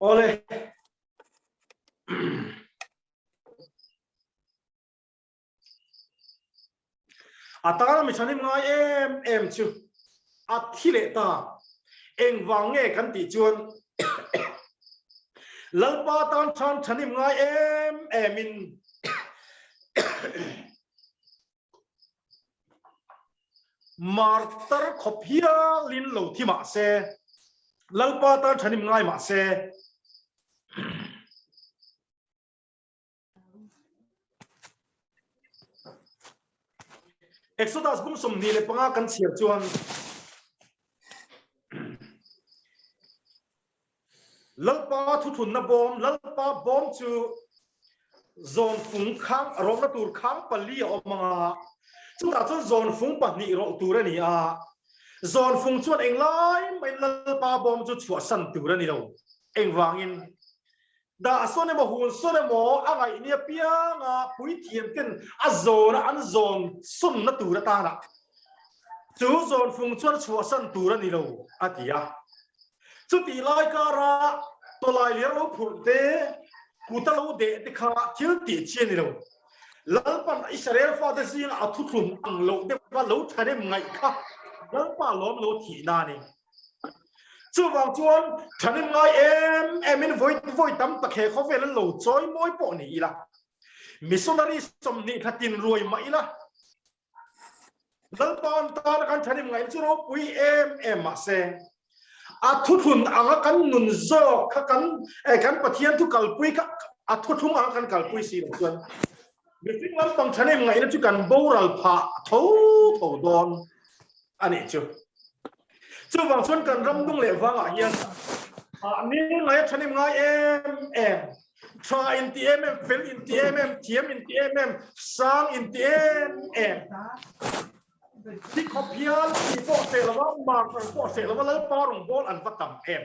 Awle. A tana mi thanim ngai em em chu a thi leh ta. Engvang nge kan tih chuan Lalpa tan than thanim ngai em em in Martar khawp hialin lo thi mah se, Lalpa tan thanim ngai mah se. Exodus bung 25 kan chhiar chuan Lalpa thuthunna bawm, Lalpa bawm chu zawnfung khang rawlhna tur khang pali a awm ang a, chutah chuan zawnfung pahnih rawlh tur a ni a. Zawnfung chuan englai mahin Lalpa bawm chu chhuahsan tur a ni lo. Engvangin? Dah sawn emaw hun sawn emaw a ngaih nia pianga puithiam ten a zawna an zawn sawnna tur atana chu zawnfung chuan chhuahsan tur a ni lo a ti a. Chutih lai kara tawlai ler lo phurh te, kuta lo deh te kha thil tih chi a ni lo. Lalpan Israel fate zinga a thuthlun ang loh deuha lo thahnem ngaih kha Lalpa lawm lo thihna a ni. Chuvang chuan thahnem ngai em emin vawi vawi tam tak he khawvel an lo chawi mawi pawh ni ila, missionary 20 thla tin ruai mah ila, Lalpa an tana kan thahnem ngaihna chu ropui em em mah se, a thuthlun anga kan nun zawk kha kan kan Pathian thu kalpui kha a thuthlung anga kan kalpui si loh chuan mihring lampang thahnem ngaihna chu kan boral phah tho tho dawn a nih chu. Chuvang chuan kan ram dung leh vangah hian ni ngai a thahnem ngai em em, tha in ti em em, fel in ti em em, thiam in ti em em, sang in ti em em. Thi khawp hian ti pawh hreh lova, martar pawh hreh lova Lalpa rawngbâwl an va tam em.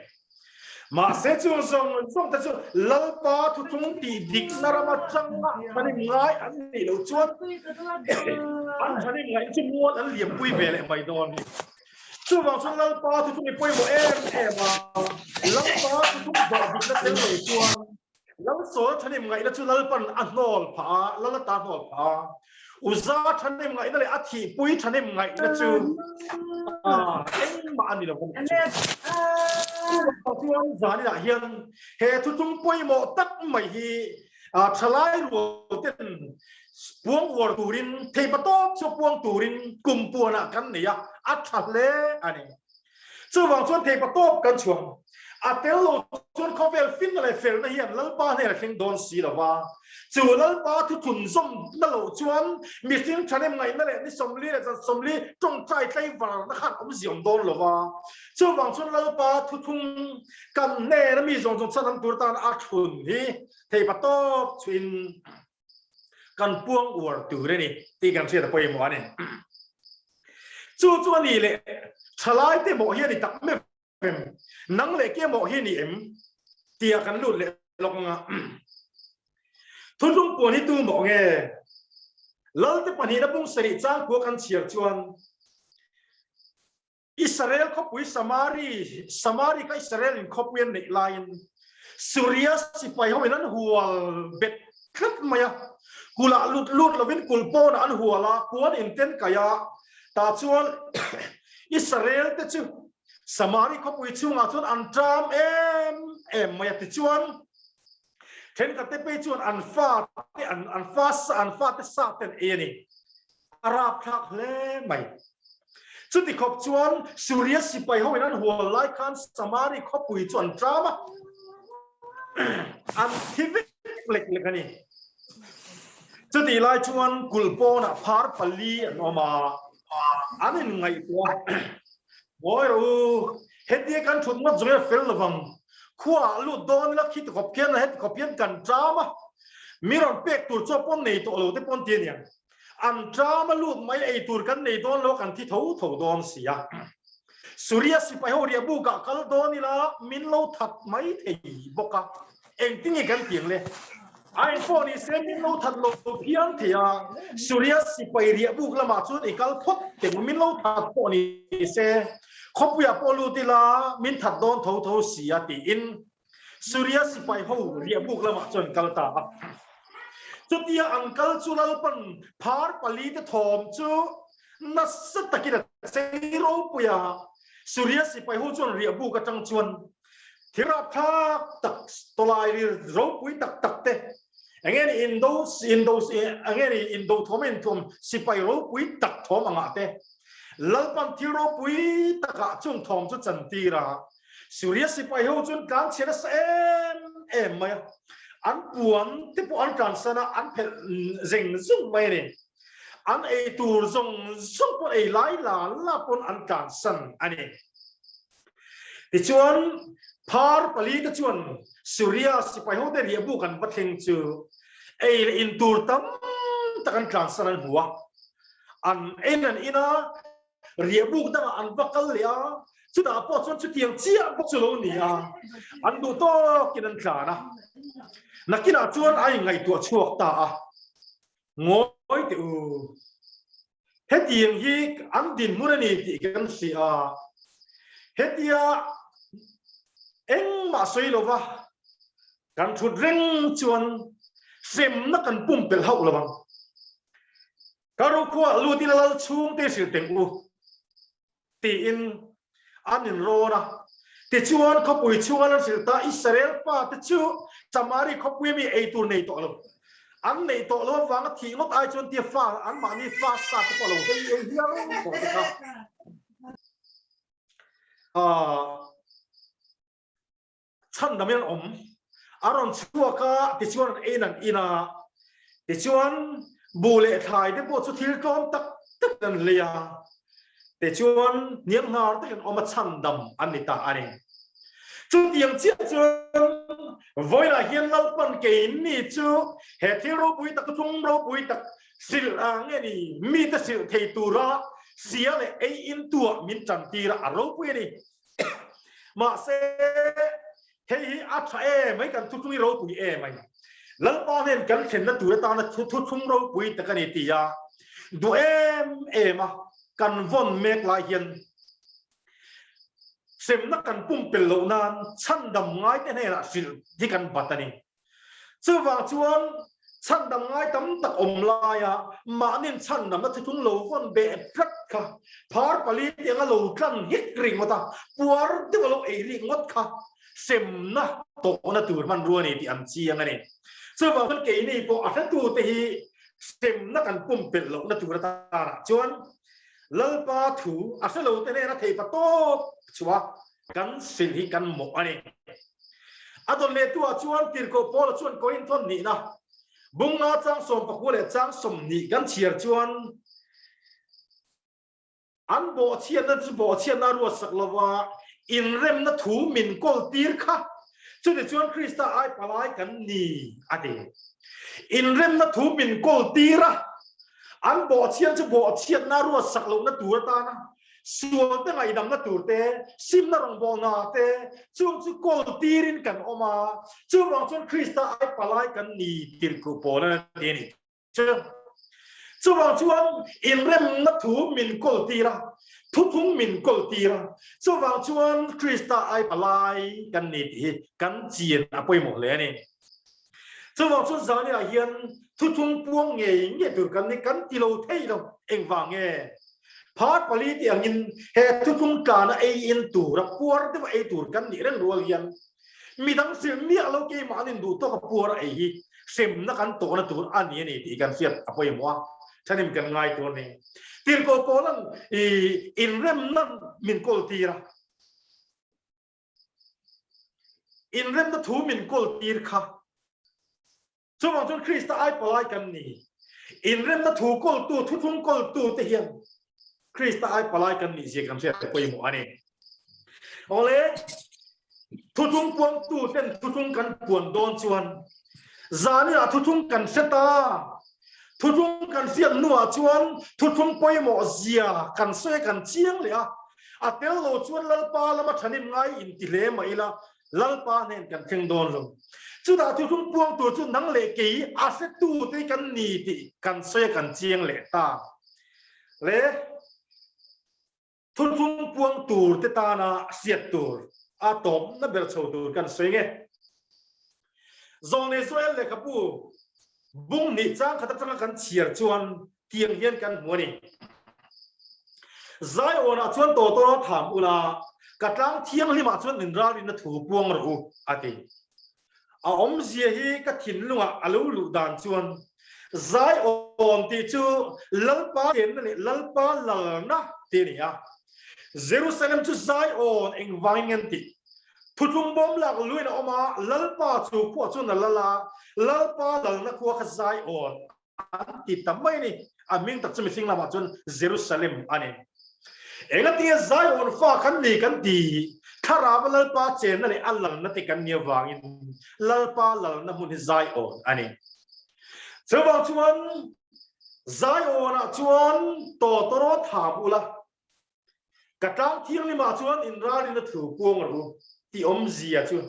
Mahse chung zawng zawng te chu Lalpa thuthlung tih dikna ram atanga thahnem ngai an nih loh chuan an thahnem ngaih chu mual an liampui ve leh mai dawn ni. Chuvang chuan Lalpa thuthlung i pawimawh em em a, Lalpa thuthlung zawh dikna tel lo chuan Lalsawl thahnem ngaihna chu Lalpan a hnawl phah a, Lal ata hnawl phah a. Uza thahnem ngaihna leh a thihpui thahnem ngaihna chu engmah a ni lo a nih chu. Chuvang chuan zaninah hian he thuthlung pawimawh tak mai hi thalai rual ten puang uar turin, theihpatawp chu puang turin kum puanah kan nei a, a tha hle a ni. Chuvang chuan theipa tawp kan chhuang. A tel lo chuan khawvel finna leh felna hian Lalpa hnen a thleng dawn si lo va. Chu Lalpa thuthun zawmna lo chuan mihring thahnem ngaihna leh ni 40 leh zan 40 tawngtai tlaivarna khan awmzia awm dawn lo va. Chuvang chuan Lalpa thuthung kan hnena mi zawng zawng chhan an tur tan a thun hi theipa tawp chuin kan puang uar tur a ni tih kan hriat a pawimawh a ni. Chu chu a ni leh thalai te mawh hi a ni tak meuh em? Nang leh ke mawh hi a ni em? Tia kan lut leh lawk anga Thuthlung puan hi tu mawh nge? Lalte pahnihna bung sarih changkua kan chhiar chuan Israel khawpui Samari, Samari kha Israel in khawpui an neih laiin Suria sipai ho in an hual bet tlat mai a, kulh ah lut lut lovin kulh pawnah an hual a, puan in ten kaih a, tah chuan Israel te chu Samari khawpui chhungah chuan an ṭam em em mai a, tichuan thenkhat te phei chuan an fa te an an fa an fa te sa te an ei a ni. A rapthlak hle mai. Chuti khawp chuan Suria sipai ho in an hual lai khan Samari khawpui chu an ṭam a, an thi vek lek lek a ni. Chutih lai chuan kulh pawnah phar pali an awm a, an inngaihtuah a, Ngawi rawh u, hetia kan thut ngawt zawng hi a fel lovang, khuaah lut dawn ila khiti khawp khian heti khawp hian kan ṭam a, mi rawn pek tur chu a pawn nei tawh lo te pawn ti a niang. An ṭam a lut mai ei tur kan nei dawn lo kan thi tho tho dawn si a. Suria sipai ho riah bukah kal dawn ila min lo that mai thei bawk a, engtin nge kan tiang le? A engpawh ni se min lo that lo phian thei a, Suria sipai riah buk lamah chuan i kal phawt teh maw min lo that pawh ni se khawpuiah pawh lut ila min that dawn tho tho si a tiin. Suria sipai ho riahbuk lamah chuan an kal ta a. Chutia an kal chu Lalpan phar palite thawm chu nasa takin a chei ropui a. Suria sipai ho chuan riahbuk atang chuan thil rapthlak tak tawlai rir ropui tak tak te enge ni indo indo enge ni indo thawm a inthuam sipai ropui tak thawm angah te Lalpan thil ropui takah chung thawm chu chantir a. Suria sipai ho chuan tlanchhiat a sa em em mai a, an puan te pawh an tlansan a, an phelh zeng zung mai a ni. An ei tur zawng zawng pawh ei lai la la pawn an tlansan a ni. Tichuan, phar pali te chuan Suria sipai ho te riahbuk an va thleng chu ei leh in tur tam tak an tlansan an hmu a, an en an in a, Riahbuk dangah an va kal leh a, chutah pawh chuan chutiang chiah bawk chu lo ni a, an duh tawkin an tlan a. Nakinah chuan a inngaihtuah chhuak ta a, Ngawi teh u, hetiang hi an dinhmun a ni tih kan hria a, hetia engmah sawi lova kan thut reng chuan hremna kan pumpelh hauh lo ang. Ka rukhua lut ila lal chhungte hrilh teng u, tiin an inrawn a. Tichuan, khawpui chhunga lan hrilh ta Israel pate chu Samari khawpuia mi ei tur nei tawh lo. An neih tawh lo avanga thih ngawt ai chuan tia fa anmahni fa sa te pawh lo vei ei hial tawh te kha. Chhandam in an awm. A rawn chhuak a, tichuan an ein an in a. Tichuan buh leh thlai te pawh chu thil tlawm tak tak an lei a. Tichuan hniam hnar takin awm a chhandam an ni ta a ni. Chutiang chiah chuan vawiinah hian Lalpan keini chu he thil ropui tak, thuthlung ropui tak hrilh a nge ni, mite hrilh thei tura sia leh ei in tuah min tantir a, a ropui a ni. Mahse, hei hi a tha em mai, kan thuthlung hi ropui em mai. Lalpa hnen kan thlenna tur atana thuthlung ropui tak a ni ti a, duh em em a kan vawn mek lai hian hremna kan pumpelh loh nan chhandam ngaite hnenah hrilh hi kan bat a ni. Chuvang chuan chhandam ngai tam tak awm laia mahnin chhandamna thuthlung lo vawn beh tlat kha phar pali tianga lo tlan hik ringawt a, puar deuh a lo ei rik ngawt kha semna tawhna tur hmanrua a ni tih an chiang a ni. Chuvang chuan keini pawh a hretute hi semna kan pumpelh lohna tur atanah chuan Lalpa thu a hre lote hnena theipa tawp chhuah kan hrilh hi kan mawh a ni. A dawn leh tu ah chuan Tirhkoh Paula chuan Korinthon nihna bunga chang 14 leh chang 20 kan chhiar chuan an bawhchhiatna chu bawhchhiatna a ruatsak lova inremna thu min kawl tir kha chuti chuan Krista ai palai kan ni a ti. Inremna thu min kawl tir a, an bawhchhiat chu bawhchhiatna a ruatsak lohna tur atana Sual te ngaihdamna tur te, simna rawngbawlna te, chung chu kawl tirin kan awm a, chuvang chuan Krista ai palai kan ni tirhkuh pawl a ti a ni. Chuvang chuan inremna thu min kawl tir a, thuphung min kawl tir a, chuvang chuan Krista ai palai kan ni tih hi kan chian a pawimawh hle a ni. Chuvang chuan zaniah hian thuthung puang ngei ngei tur kan ni, kan ti lo thei lo. Engvang nge? Phar pali tih angin he thuthung tlana ei in tur a puar deuh a ei tur kan nih reng rual hian midang hrilh miah lo keimahnin duh tawk a puar a ei hi hremna kan tawhna tur a ni a ni tih kan hriat a pawimawh a, thanim kan ngai tur a ni. Tirhkoh Paula'n i inremna min kawl tir a. Inremna thu min kawl tir kha. Chuvang chuan Krista ai palai kan ni. Inremna thu kawltu, thuthlung kawltu te hian Krista ai palai kan nih zia kan hriat pawimawh a ni. Awle, thuthlung puangtu ten thuthlung kan puan dawn chuan zaninah thuthlung kan hre ta. Thuthlung kan hriat hnuah chuan thuthlung pawimawh zia kan sawi kan chiang leh a. A tel lo chuan Lalpa lama thanim ngai inti hle mah ila, Lalpa hnen kan thleng dawn lo. Chutah thuthlung puang tur chu nang leh kei a hretu te kan ni tih kan sawi a kan chiang leh ta. Le thuthlung puang tur te tana hriat tur a tawpna ber chho tur kan sawi nge. Zawlnei Joel lehkhabu bung hnih chang khat atanga kan chhiar chuan tiang hian kan hmu a ni. Zion-ah chuan tawtawra tham ula, ka tlang thianghlimah chuan min ralrinna thu puang rawh u, a ti. A awmzia hi ka thinlungah a lo luh dan chuan Zion tih chu Lalpa chenna leh Lalpa lalna tih a ni a. Jerusalem chu Zion engvangin nge an tih? Thutlung bawm lak luin a awm a, Lalpa chu khuah chuan a lal a, Lalpa lalna khua kha Zion an ti ta mai a ni. A hming tak chu mihring lamah chuan Jerusalem a ni. Engatinge Zion fa kan ni kan ti? Thlarava Lalpa chenna leh a lalna te kan nih avangin Lalpa lalna hmun hi Zion a ni. Chuvang chuan Zion-ah chuan tawtawraw tham ula, Ka tlang thianghlimah chuan inralrin a thu puang rawh u tih awmzia chu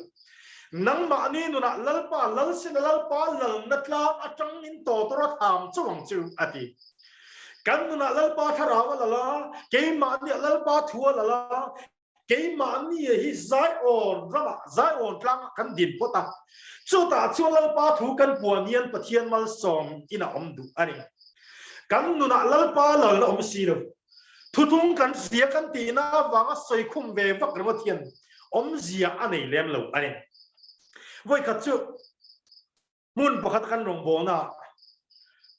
nangmahni nunah Lalpa lalsena Lalpa lalna tlang atangin tawtawr a tham chauh ang chu a ti. Kan nunah Lalpa thlarau a lal a, keimahniah Lalpa thu a lal a, keimahni hi Zion ramah, Zion tlangah kan din phawt a, chutah chuan Lalpa thu kan puan hian Pathian malsawm in a awm duh a ni. Kan nunah Lalpa lalna awm si lo. Thutlung kan zia kan tihna avanga sawi khum ve vak ringawt hian awmzia a nei lem lo a ni. Vawikhat chu hmun pakhat kan rawngbawlna ah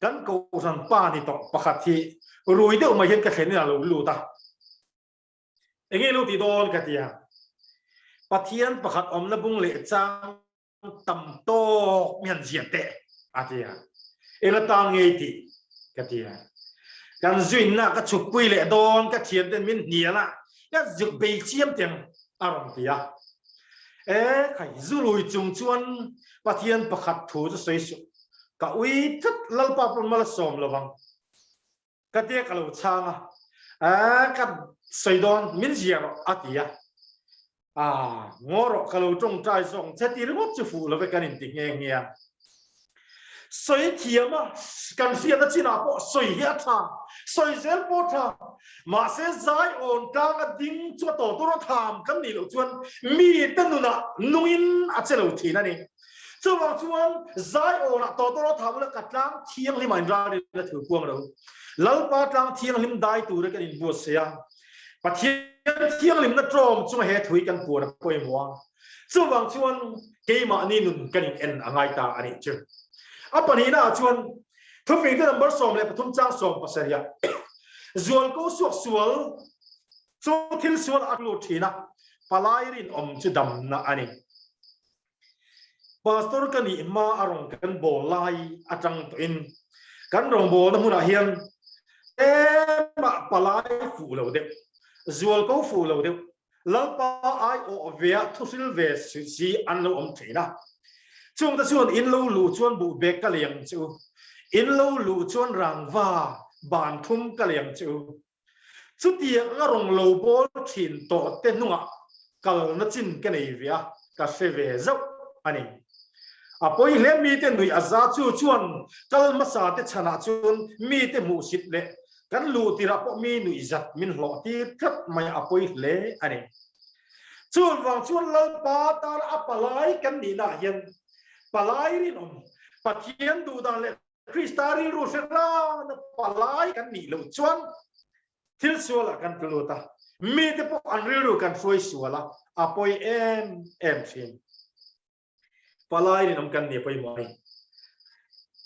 kan kohhran pa ni tawh pakhat hi rui deuh mai hian ka thlen in a lo lut a. Enge lo ti dawn ka ti a. Pathian pakhat awmna bung leh chang tam tawk mi han ziah teh a ti a, eng atan ngei tih ka ti a, kan zuinna ka chhukpui leh dawn ka thian ten min hnial a, ka zuk bei chiam teng a rawn ti a, e khai zurui chung chuan Pathian pakhat thu chu sawi suh, ka ui tlat Lalpa pawn mal a sawm lovang. Ka tia ka lo chhang a, Aa ka sawi dawn, min zia rawh a ti a. Aa ngaw rawh ka lo tawngtai zawk ang che ti ringawt chu fuh lo ve kan inti nghe nghe a. Sawi thiam a, kan hriatna chinah pawh sawi hi a tha, sawi zel pawh a tha. Mahse zaiawn tlang a ding chu a tawh tur a tham kan nih loh chuan mite nunah nungin a che lo thin a ni. Chuvang chuan Zion-ah tawtawraw thah ula ka tlang thianghlim ah inralrin a thil kuang lo. Lalpa tlang thianghlim dai tura kan inbuatsaih a, Pathian thianghlimna tlawm chunga he thui kan puan a pawimawh a. Chuvang chuan keimahni nun kan in en a ngai ta a nih chu. A pahnihna ah chuan Thufingte number 13 chang 17 ah Zualko suaksual chu thil sual a lut thin a, palai rinawm chu damna a ni. Pastor ka nih hma a rawn kan bawl lai atang tawhin kan rawngbawlna hmunah hian tlema palai fuh lo deuh, zualko fuh lo deuh, Lalpa aiawh vea thuhril ve si an lo awm thin a. Chungte chuan in lo luh chuan buh bek ka lei ang che u, in lo luh chuan rangva ban thum ka lei ang che u. Chutiang a rawn lo bawl thin tawh te hnungah kalna chin ka nei ve a, ka hre ve zauh a ni. A pawi hle mite nuih a za chu chuan kal hmasa te chhanah chuan mite hmuhsit leh kan luh tirah pawh mi nuihzat min hlawh tir tlat mai a pawi hle a ni. Chuvang chuan Lalpa tana a palai kan nihnaah hian palai rinawm Pathian duhdan leh Krista rilru hre rana palai kan nih loh chuan thil sualah kan tlu lut a, mite pawh an rilru kan hruai sual a, a pawi em em thin. Palai rinawm kan ni a pawimawh a ni.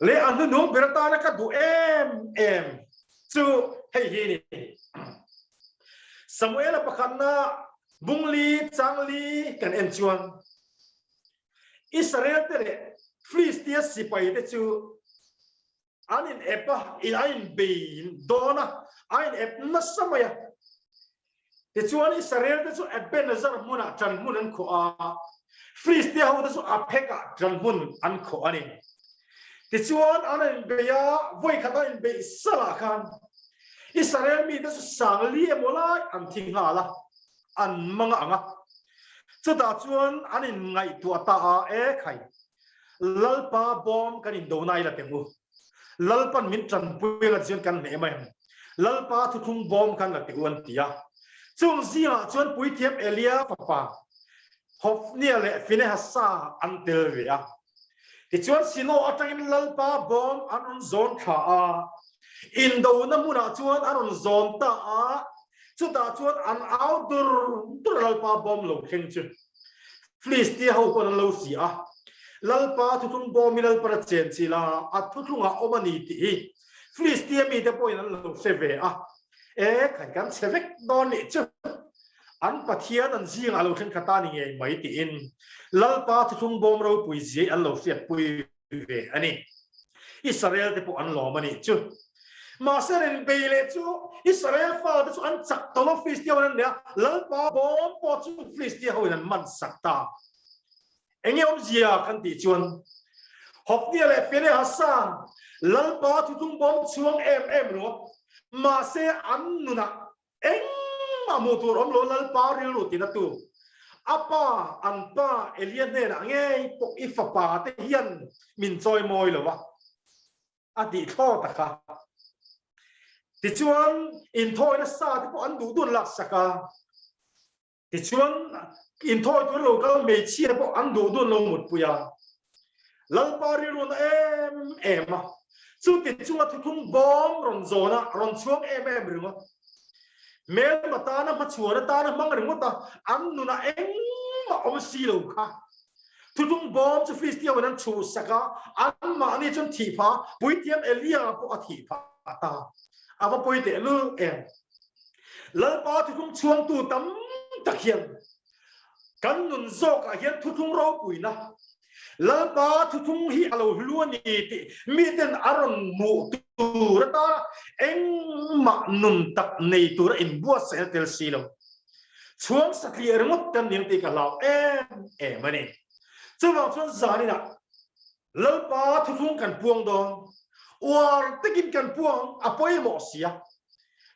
Leh a hnuhnung ber atana ka duh em em chu hei hi a ni. Samuela pakhatna bungli changli kan en chuan Israel te leh Filistia sipai te chu an in ep a, an in bei dawn a, an in ep nasa mai a. Tichuan Israel te chu Ebenezer hmunah ṭan hmun an khawh a, Filistia ho te chu Aphekah ṭan hmun an khawh a ni. Tichuan an in bei a, vawikhat an in beih salah khan Israel mite chu sangli emaw lai an thi nghal a, an mang ang a. Chutah chuan an inngaihtuah ta a, E khai, Lalpa bawm kan indona ila teng u. Lalpan min tanpui anga chuan kan hneh mai ang. Lalpa thuthlung bawm khan la teh u an ti a. Chung zingah chuan puithiam Elia fapa Hofnia leh Finehasa an tel ve a. Tichuan Silo atangin Lalpa bawm an rawn zawn thla a, indona hmunah chuan a rawn zawn ta a, chutah chuan an au dur dur a Lalpa bawm lo thleng chu Filistia ho pawn an lo si a, Lalpa thuthlung bawm hi Lalpan a chen chilh a, a thuthlungah awm a ni tih hi Filistia mite pawhin an lo hre ve a, e khai kan chhe vek dawn nih chu. An Pathian an zingah lo thleng khat a ni ngei mai tiin Lalpa thuthlung bawm ropui ziai an lo hriatpui ve a ni. Israel te pawh an lawm a nih chu. Mahse rin bei leh chu Israel fate chu an chak tawh lo Filistia hoin an nei a, Lalpa bawm pawh chu Filistia hoin an man sak ta. Enge awmzia kan tih chuan Hofnia leh Phinehasa Lalpa thuthlung bawm chhuang em em ringawt. Mahse an nunah Engmah hmuh tur awm lo Lalpa rilru tina tu a pa an pa Elia hnenah ngei pawh i fapa te hian min chawi mawi lo a, a tih thlawt a kha. Tichuan inthawina sa te pawh an duh dun laksak a. Tichuan, inthawi tur lo kal hmeichhia pawh an duh dun lo mutpui a, Lalpa rilru na em em a, chuti chunga thuthlung bawm rawn zawn a, rawn chhuang em em ringawt. Hmelma tana hmachhuan atana hmang ringawt a, an nunah engmah awm si lo kha. Thuthlung bawm chu Filistia-in an chhuhsak a, anmahni chuan thih phah, puithiam Elia pawh a thih phah ta. A va pawi tehlul em! Lalpa thuthlung chhuangtu tam tak hian kan nun zawkah hian thuthlung ropuina Lalpa thuthlung hi a lo hlu a ni tih miten a rawn hmuh tur ata engmah nun tak nei tura inbuatsaih a tel si lo. Chhuang satliah ringawt kan ni ang tih ka hlau em em a ni. Chuvang chuan zaninah Lalpa thuthlung kan puang dawn, uar takin kan puang a pawimawh si a.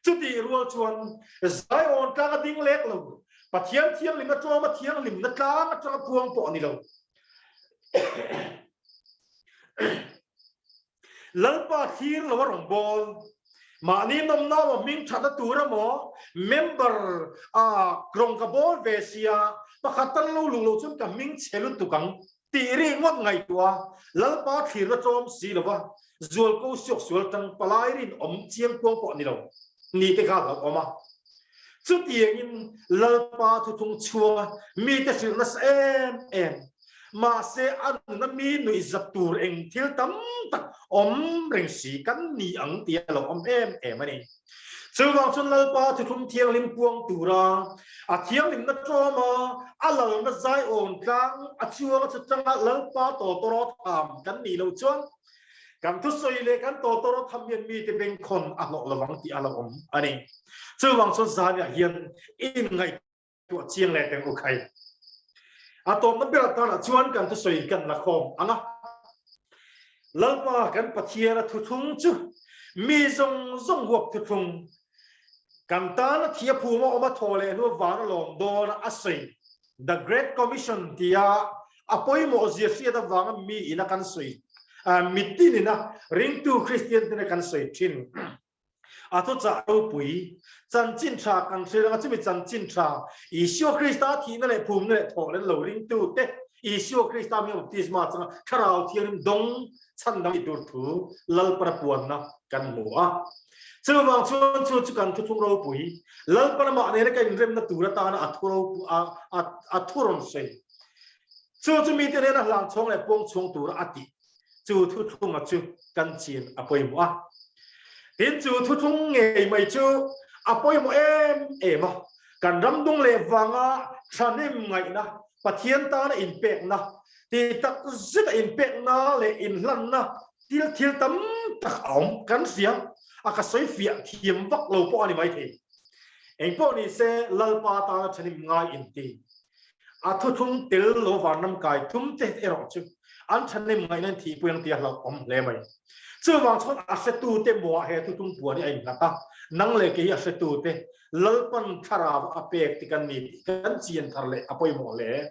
Chutih rual chuan Zion tlang a ding lek lo, Pathian thianghlimna tlawma thianghlimna tlang atanga puang pawh a ni lo. Lalpa thlir lo a rawngbâwl, mahni nawmna emaw hming thatna tur emaw member a rawng ka bâwl ve sia, pakhat tal lo luh loh chuan ka hming chhe lutuk ang tih ri ngawt ngaihtuah a, Lalpa thlirna tlawm si lova zualko suaksual tang palai rinawm chiang kuang pawh ni lo ni te kha a hlauhawm a. Chutiangin Lalpa thuthlung chhuanga mite hrilh nasa em em, mahse a nuna mi nuihzat tur eng thil tam tak awm reng si kan ni ang tih a lo awm em em a ni. Chuvang chuan Lalpa thuthlung thianghlim puang tura a thianghlimna tlawm a, a lalna zaiawn tlang a chuang a chutanga Lalpa tawtawrawt tham kan nih loh chuan kan thusawi leh kan tawtawrawt tham hian mite bengkhawn a hlawh lovang tih a lo awm a ni. Chuvang chuan zaniah hian inngaihtuah chiang leh teng u khai. A tawpna ber atanah chuan kan thusawi kan la khawm ang a. Lalpa kan Pathiana thuthlung chu mi zawng zawng huap thuthlung, kan tana thi a phum a awm a thaw leh hnu vana lawm dawn a sawi, The Great Commission tia a pawimawh zia hriat avanga mi ina kan sawi, mitin ina ringtu Kristian tena kan sawi thin. A thuchah ropui, chanchin tha kan hre reng a, chumi chanchin tha, Isua Krista thihna leh phumna leh thawh len lo ringtute, Isua Krista hming baptisma changa Thlarau Thianghlim dawng chhandam tih tur thu Lalpana puanna kan hmu a. Chuvang chuan chu chu kan thuthlung ropui, Lalpana mah nena kan inremna tur atana a thu ropu a, a, a thu rawn sawi. Chu chu mite nena hlang chhawng leh puang chhung tura a tih. Chu thuthlunga chu kan chin a pawimawh a. Tin, chu thuthlung ngei mai chu a pawimawh em em a. Kan ram dung leh vanga thahnem ngaihna, Pathian tana inpekna, ti tak zeta inpekna leh inhlanna thil thil tam tak a awm kan hria a, ka sawi fiah thiam vak lo pawh a ni maithei. Engpawh ni se, Lalpa tana thahnem ngai inti A thuthlung tel lo vanram kai tum te erawh chu an thahnem ngaihna in thihpui ang tih a hlauhawm hle mai. Chuvang chuan a hretute muah he thuthlung puan hi a innghat a, nang leh kei hi a hretute Lalpan thlarau a pek ti kan ni tih kan chian thar leh a pawimawh hle.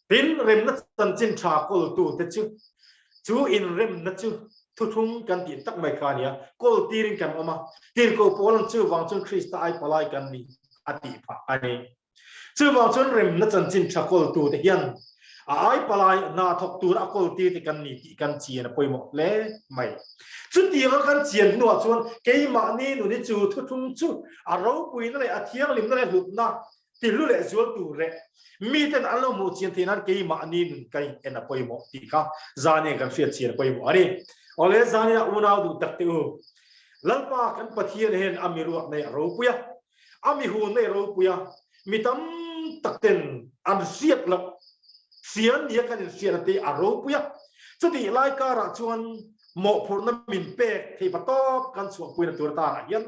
Tin, remna chanchin tha kawltute chu chu inremna chu thuthlung kan tih tak mai kha a ni a, kawl tirin kan awm a, tirhkoh pawl ang chuvang chuan Krista ai palai kan ni a tih phah a ni. Chuvang chuan remna chanchin tha kawltute hian A ai palai hna thawk tur a kawl tir te kan ni tih kan chian a pawimawh hle mai. Chutianga kan chian hnuah chuan keimahni nun hi chu thuthlung chu a ropuina leh a thianghlimna leh hlutna tihlu leh zual tur leh miten an lo hmuh chian theih nan keimahni nun ka in en a pawimawh tih kha zaniah kan hriat chian a pawimawh a ni. Awle zaniah unau duh tak te u, Lalpa kan Pathian hian a miruak nei a ropui a, A mi hun nei ropui a, mi tam tak ten an hriat loh sian nia kan inhriatna te a ropui a. Chutih lai karah chuan mawhphurhna min pek thei pa tawp kan chhuahpuina tur atanah hian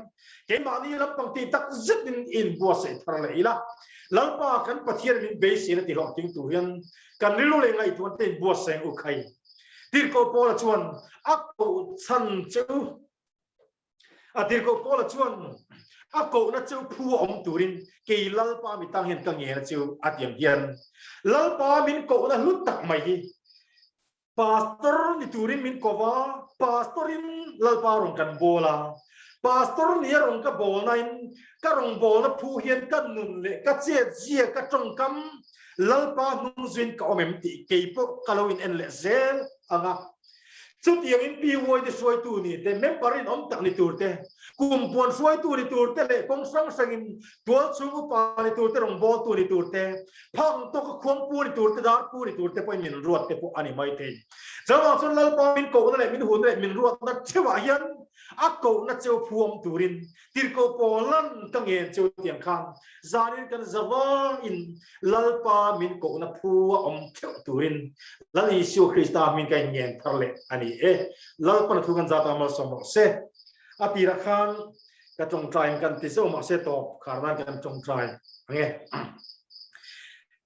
keimahni lampang tih tak zetin inbuatsaih thar leh ila. Lalpa kan Pathian min beiseina tihlawhtling tur hian kan rilru leh ngaihtuahna te inbuatsaih ang u khai. Tirhkoh Paula chuan a koh chhan che u. A tirhkoh Paula chuan a kohna cheu phu a awm turin kei Lalpa mi tang hian ka ngen a cheu a ti ang hian Lalpa min kohna hlu tak mai hi Pastor ni turin min ko va, Pastor in Lalpa rawn kan bawl a, Pastor ni a rawn ka bawlna in ka rawn bawlna phu hian ka nun leh ka chet zia ka tawngkam Lalpa hnung zuiin ka awm em tih kei pawh ka lo in en leh zel ang a. Chutiangin PYD hruaitu ni te, member rinawm tak ni tur te, kum puan hruaitu ni tur te leh kawng hrang hrangin tualchhung upa ni tur te, rawngbawltu ni tur te, phang tawka khuangpu ni tur te, darpu ni tur te pawhin min ruat te pawh a ni mai thei. Chuvang chuan Lalpa min kohna leh min hunna leh min ruatna theuhah hian a kohna cheu phuam turin Tirhkoh Paulan ka ngen cheu tiang khan zanin kan zavangin Lalpa min kohna phu a awm theuh turin Lal Isua Krista hming ka inngen thar leh a ni e. Lalpana thu kan zat a malsawm rawh se. A tirah khan ka tawngtai kan ti zauh mahse tawp khar nan kan tawngtai ang e.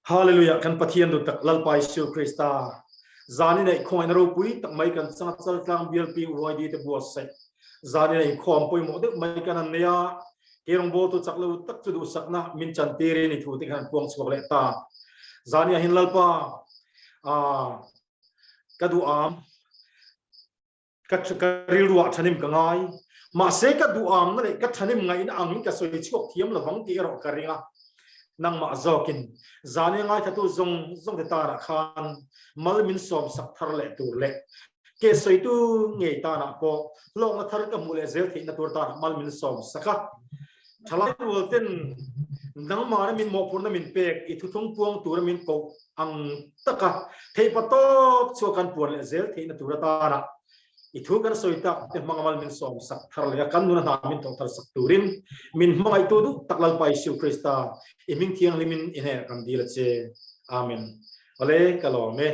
Hallelujah kan Pathian duh tak Lalpa Isua Krista zanin ei khawngaihna ropui tak mai kan changa chaltlang bialpi UYD te buatsaih zanin a inkhawm pawimawh deuh mai kan han nei a ke rawngbawltu chak lo tak chu duhsakna min chantirin i thu te khan puang chhuak leh ta zania hin Lalpa a ka duh am ka ka rilruah thanim ka ngai mahse ka duh am na leh ka thanim ngaihna ang ka sawi chhuak thiam lovang tih erawh ka ring a nangmah zawkin zani ngai thatu zawng zawng te tanah khan mal min sawm sak thar leh tur leh ke sawitu ngei tanah pawh hlawkna thar ka hmuh leh zel theihna tur tanah mal min sawm sak a thalai rual ten nangmahna min mawhphurhna min pek i thuthlung puang tura min koh ang taka theihpa tawp chhuak kan puan leh zel theihna tur atana i thu kan sawi tak te hmangamal min sawm sak thar leh a kan nuna hna min thawh thar sak turin min hmangaihtu duh tak Lalpa Isu Krista i hming thianghlimin i hnenah kan dil a che. Amen. Awle ka lawm e.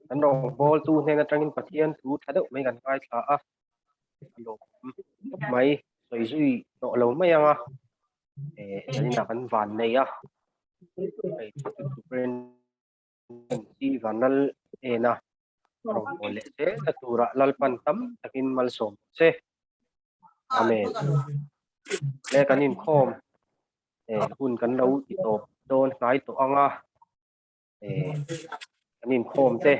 Kan rawngbawltu hnen atangin Pathian thu tha deuh mai kan ngaithla a, a lawmawm khawp mai, sawi zui tawh lo mai ang a, eh zaninah kan van nei a, hei Superintendent Vanlal ena Rawngbâwl leh zel a turah Lalpan tam takin malsawm rawh se. Amen. Le kan inkhawm eh hun kan lo ti tawp dawn hnai tawh ang a eh kan inkhawm te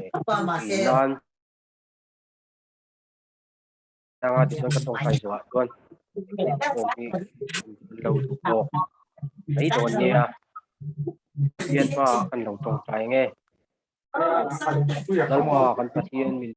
eh nan anga tichuan ka tawngtai zawhah chuan inkhawm hi lo duh bawk mai dawn nia Pathian hmaah kan lo tawngtai nge Lalpa kan Pathian min.